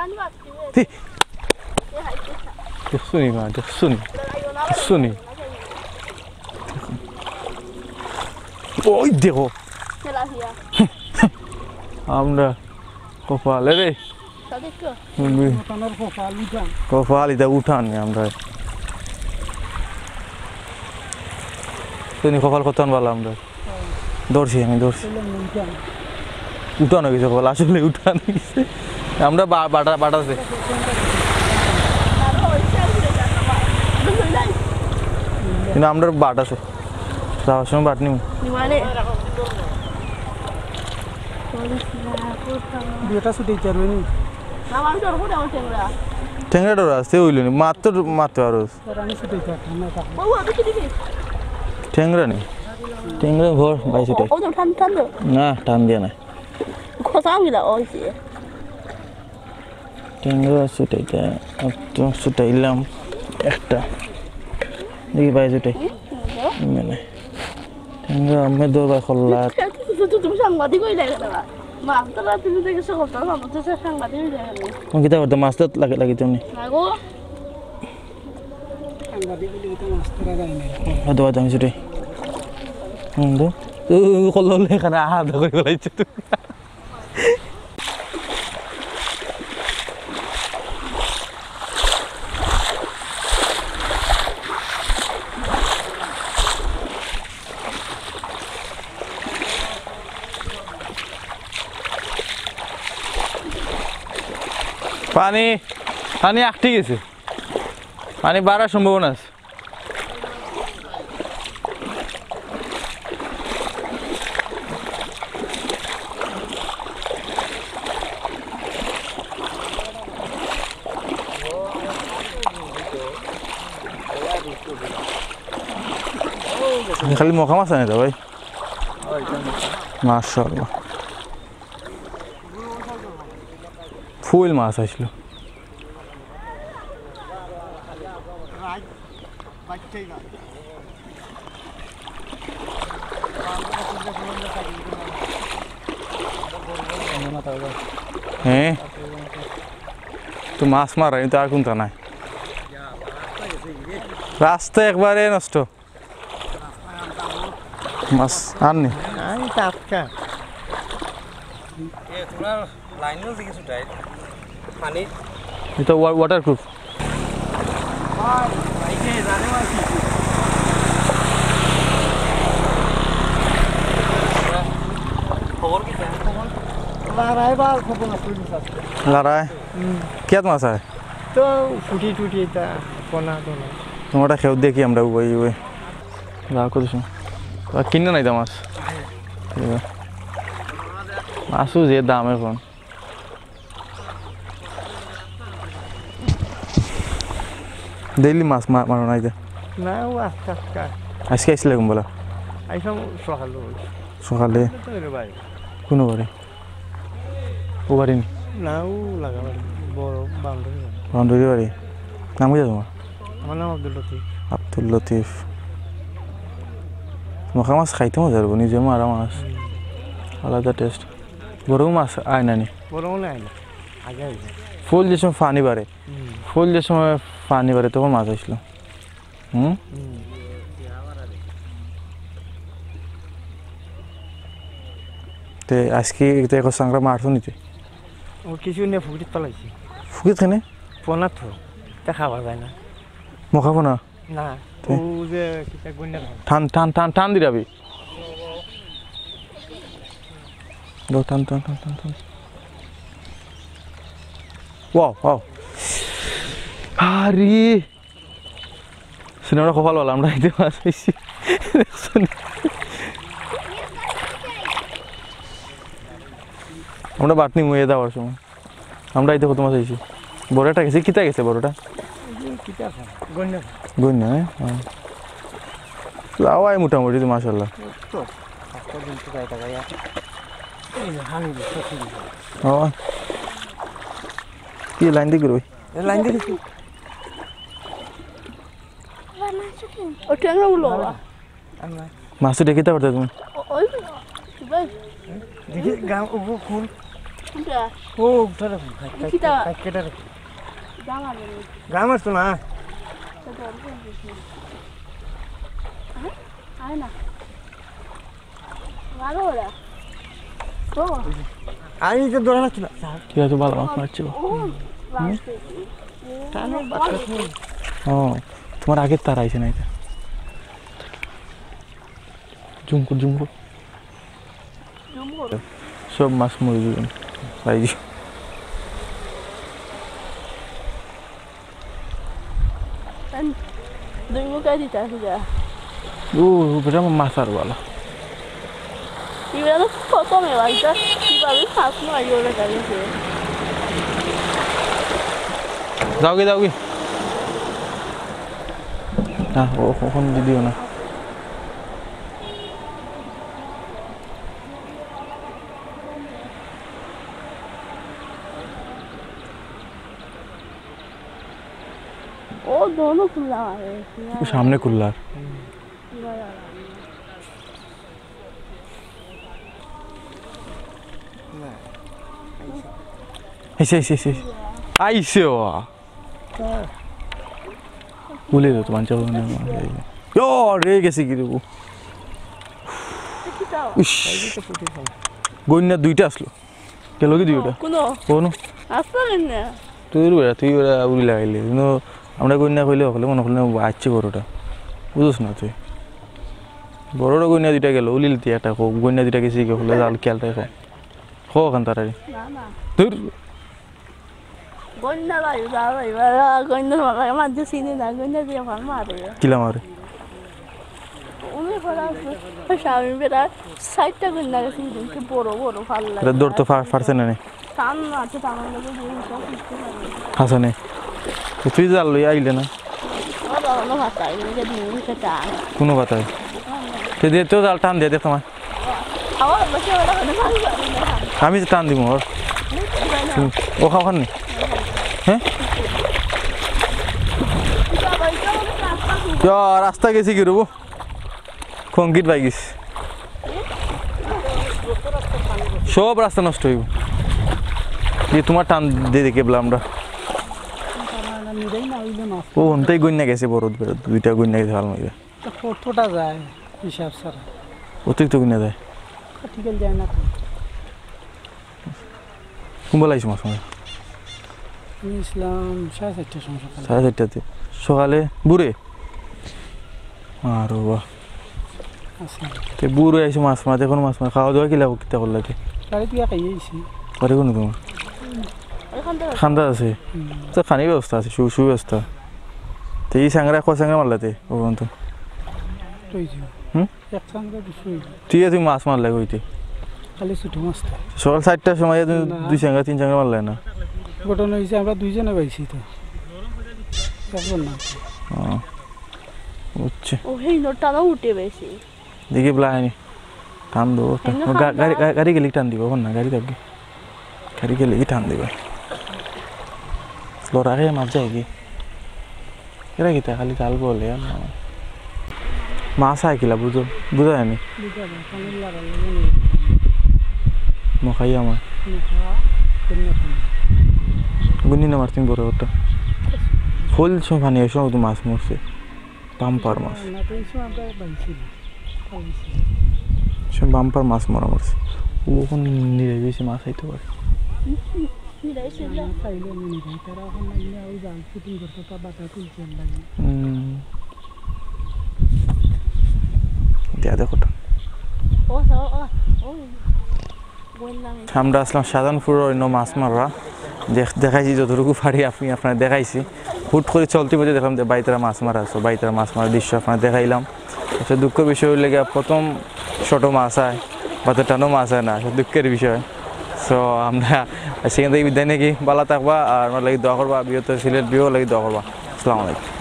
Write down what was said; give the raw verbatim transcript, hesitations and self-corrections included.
ছি। দেখছো নি মা, দেখছো নি? দেখছো নি? ওই দেখো। আমরা কপালে রে। কপাল ইটা উঠান নি আমরা। তুমি কপাল কতখান ভালা আমরা। ধরছি আমি, ধরছি। উঠান অই গেছে কপাল, আসলে উঠান অই গেছে। আমরা বা-, বাটা, বাটা আছে। কিন্তু আমরার বাট আছে। যাওয়ার সময় বাট নিমু। দুইটা ছুটে চার মিনিট। টেংরা ডর আছে, অইল নি। মাত্র মাত্র আরো। টেংরা নি। টেংরা ভর বাইশ টাই। না, টান দিয়া না। টেংরা ছুটাইতে, একদম ছুটাইলাম একটা। দেখি বাইশ টাই। মানে, টেংরা আমি দৌড়া করলা। তুমি সাংবাদিক অইলে কেন? মাছ ধরা তুমি দেখে সে করতে হবে, আমার তো সে সাংবাদিক অইলে কেন? তুমি কিতা করতে? মাছ তো লাগে, লাগে তুমি। না গো। সাংবাদিক অইলে তো মাছ ধরা যায় না। হয়তো, হয়তো আমি ছুটি। হুম, তো। ও, ও, ও, করলো, করলো, এখানে আহা, আহা, করে ফেলাইছে তুমি। পানি, পানি আটকে গেছে, পানি বাড়ার সম্ভাবনা আছে। খালি মখা মাছ আনে তো ভাই। মাশাআল্লাহ, ফুল মাছ আসলো। হ্যাঁ, তো মাছ মারানি তো আর কুনতা নাই, রাস্তা একবারে নষ্ট। মাছ আর নি। আমি টাটকা। এ, তোরা লাইনও দেখি ছুটাই। পানি। এটা ওয়া-, ওয়াটারপ্রুফ। খবর কি স্যার? খবর? লড়াই বা খবর না, পুলিশ আছে। লড়াই? হুম। কিয়াত মাছ আয়? তো ফুটি টুটি এটা, পোনা টোনা। তোমারটা খেউ দেখি আমরা উবাই উবাই। না, কত সময়? আর কিনে নাই তো মাছ। মাছও যে দাম এখন। ডেইলি মাছ মা-, মারো নাই যে? না, ও আজকে, আজকে। আজকে আইছিলে কোন বেলা? আইসাম সকালে। সকালে? তো এর বাইরে। কোন বাড়ি? ও বাড়ি নি? না, ও লাগা বাড়ি, বড় বাউন্ডারি বাড়ি। বাউন্ডারি বাড়ি। নাম কি তোমার? আমার নাম আব্দুল লতিফ। আব্দুল লতিফ। মখা মাছ খাইতে মজা লাগবো, নিজে মারা মাছ। হুম। আলাদা টেস্ট। বড় মাছ আয় না নি? বড় মনে হয় না, আগে আইছে। ফুল যে সময় পানি বাড়ে, হুম। ফুল যে সময় পানি বাড়ে তখন মাছ আসলো। হুম? হুম। তে আজকে এটা এখন সাংরা মারছো নিতে? ও কিছু নিয়ে ফুকরিত পালাইছি। ফুকরিত কেনে? পোনা তো, তা খাওয়া যায় না। মখা পোনা? না, তে? ও যে কিতা গন্যা ধান। টান, টান, টান, টান দিরাবি। দো, টান, টান, টান, টান, টান। Wow, wow. আরে! সিনেমাটা কপাল ভালা, আমরা আইতে মাছ পাইছি। দেখছো নি? আমরা বাটনি মুয়ে দেওয়ার সময়। আমরা আইতে কত মাছ আইছি? বড়টা গেছে, কিতা গেছে বড়টা? এই যে কিতা আছে? গন্যা। গন্যা, হ্যাঁ? হ্যাঁ। লাওয়াই মোটামুটি তো মাশাআল্লাহ। এই তো, একটা দিন তো যাইতে যাইয়া। এই যে হানি দিছে, কি দিছে? ও। কি লাইন দিয়ে ঘুরবি? এই লাইন দিয়ে ঘুরবি। ও ট্যাংরা উলো বাবা। মাছ তো দেখি তো পারতে তুমি। ও, ওই, ভাই। দেখি, গাম, ও, ও, ফুল। কোনটা? ও, উঠা রাখো, খাই, খাই, কিতা? খাই, কেটে রাখো। দাম আর নেই। দাম আসতো না। তো দাম কম বেশি। হ্যাঁ? আয় না। মারো ওরা। ও। আরে, এই তো দৌড়ানো ছিল। ঠিক আছে, ভালো মাছ মারছি। ও, last এ। তাহলে বাতাস নেই। ও, তোমার আগের তার আইছে না এটা। জুম কর, জুম কর। জুম কর। সব মাছ মরে যাবেন। ভাই। দুই মুখে দিতে আছে যা। ও, বেটা, আমার মাছ আর ভালো। এবার তো প্রথমে ভাইটা কিভাবে মাছ মারি ওরা গাড়িতে। যাওগি, যাওগি। না, ও, ওখান দিও না। ও দোনো খুলা আছে। সামনে খুলা। আইসে, আইসে, আইসে, আইসে। আইসে ও। ভুলে যেত, মানছে বলে না, মানছে বলে না। ইয়ো, রে গেছে কি রে গো? ইস। গইন্না দুইটা আসলো। গেল কি দুইটা? কোনো? কোনো? আসলে না। তুই বেটা, তুই বেটা উড়ি লাগাইলে। কিন্তু আমরা গইন্না কইলে হকলে মনে করলে আইছে বড়টা। বুঝছ না তুই? বড়টা গইন্না দুইটা গেল, উলিল তুই একটা কো, গইন্না দুইটা গেছে কি হকলে জাল খেয়ালটাই কো। কো ওখান তাড়াতাড়ি। না, না। দূর। গইন্না ভাই, যা ভাই, ভাই, গইন্না মারা, মাঝে চিনি না, গইন্না দিয়ে ভালো মারে। কিলা মারে? উনি করা আছে, ওই স্বামী বেটা, সাইডটা গইন্না গেছে, কি বড় বড়, ভালো লাগে। এটা দৌড় তো ফার-, ফারছে না নি? টান আছে, টানার লগে দিয়ে সব কিছু লাগে। হাসানে। তো তুই জাল লই আইলে না? ও বাবা, কোনো ভাতাই, নিজে দিয়ে দিতে টান। কোনো ভাতাই? তুই দে তো জাল টান দে, দে তোমার। আমি তো টান দিব ওর। হুম, ও খাওয়া খাননি? হ্যাঁ? ইয়া, রাস্তা গেছে কি রবো? কংক্রিট পাই গেছে। সব রাস্তা নষ্ট হইব। যে তোমার টান দিয়ে দেখে বলে আমরা। ও, অন্তাই গইন্না গেছে বড়, দুইটা গইন্না গেছে ভালো মজা। তো কতটা যায় হিসাব ছাড়া? অতিরিক্ত কিনা যায়। ঠিক আছে, যায় না তো। কোনবেলা আইছো মাছ মারা? আমি আসলাম সাড়ে চারটার সময় সকালে। সাড়ে চারটাতে? সকালে? ভোরে? আর বাবা। আসলাম। তে ভোরে আইছো মাছ মারতে, এখন মাছ মারা, খাওয়া দাওয়া কিলা, কিতা করলা তে? গাড়ি দিয়া খাইয়া আইছি। বাড়ি কোন তোমার? খান্দা আছে। হুম। তো খানির ব্যবস্থা আছে, সু-, সুব্যবস্থা। তে এই সাংরা, কয় সাংরা মারলা তে, ও পর্যন্ত? ওই যে। হুম? এক সাংরা দুশো হইল। তুই, তুই মাছ মারলে কইতে? খালি ছোট মাছ তো। সকাল চারটার সময় তুমি না। দুই সাংরা, তিন সাংরা মারলে না? ঘটনা হইছে, আমরা দুইজনে পাইছি তো। একজন না। ও, বুঝছি। ও, হেই নোটটা না উঠে বেশি। দেখি বলা হয়নি। টান দেবো। হেই না, গা-, টান গাড়ি, দেওয়া। গা-, গাড়ি গেলে টান দিব, এখন না, গাড়ি থাকবে। গাড়ি গেলে কি টান দিবে? লড়াকে মাছ যায় কি? এরা কিতা খালি জাল বলে আর না। মাছ আয় কিলা বুঝো, বুঝা যায়নি। বুঝা যায়, পানির লাগালে মনে হয়। মখাই আমার। মখা, কোন রকম? গুনি না মারতিন বড় ওটা। ফুল সময় পানি, ওই সময় তো মাছ মরছে। বাম্পার মাছ। না, তো এই সময় আমরা পাইছি না। পাইছি। সে বাম্পার মাছ মরা মরছে। ও এখন নিরাই বেশি মাছ আইতে পারে। নিরাই ছিল। না, পাইলে আমি নিরাই। তারা এখন না নিয়ে ওই জাল ফিটিং করতে তা বাতা তুলছে লাগে। হুম। দিয়া দেখো তো। ও, ও, ও, ও। আমরা আসলাম শাহজাহানপুরর অন্য মাছ মাররা। দেখ-, দেখাইছি যতটুকু পারি, আপনি আপনারে দেখাইছি। হুট করে চলতি পথে দেখলাম যে বাইতরা মাছ মারা আছে, বাইতরা মাছ মারার দৃশ্য আপনারে দেখাইলাম। আচ্ছা, দুঃখর বিষয় হইলে গিয়া প্রথম ছোট মাছ আয়, বা তো টানো মাছ আয় না, আচ্ছা, দুঃখের বিষয়। So, আমরা সেখান থেকে বিদায় নাকি, ভালা থাকবা, আর আমরার লাগি দোয়া করবা, বৃহত্তর সিলেট ভিউ লাগি দোয়া করবা। আসসালামু আলাইকুম।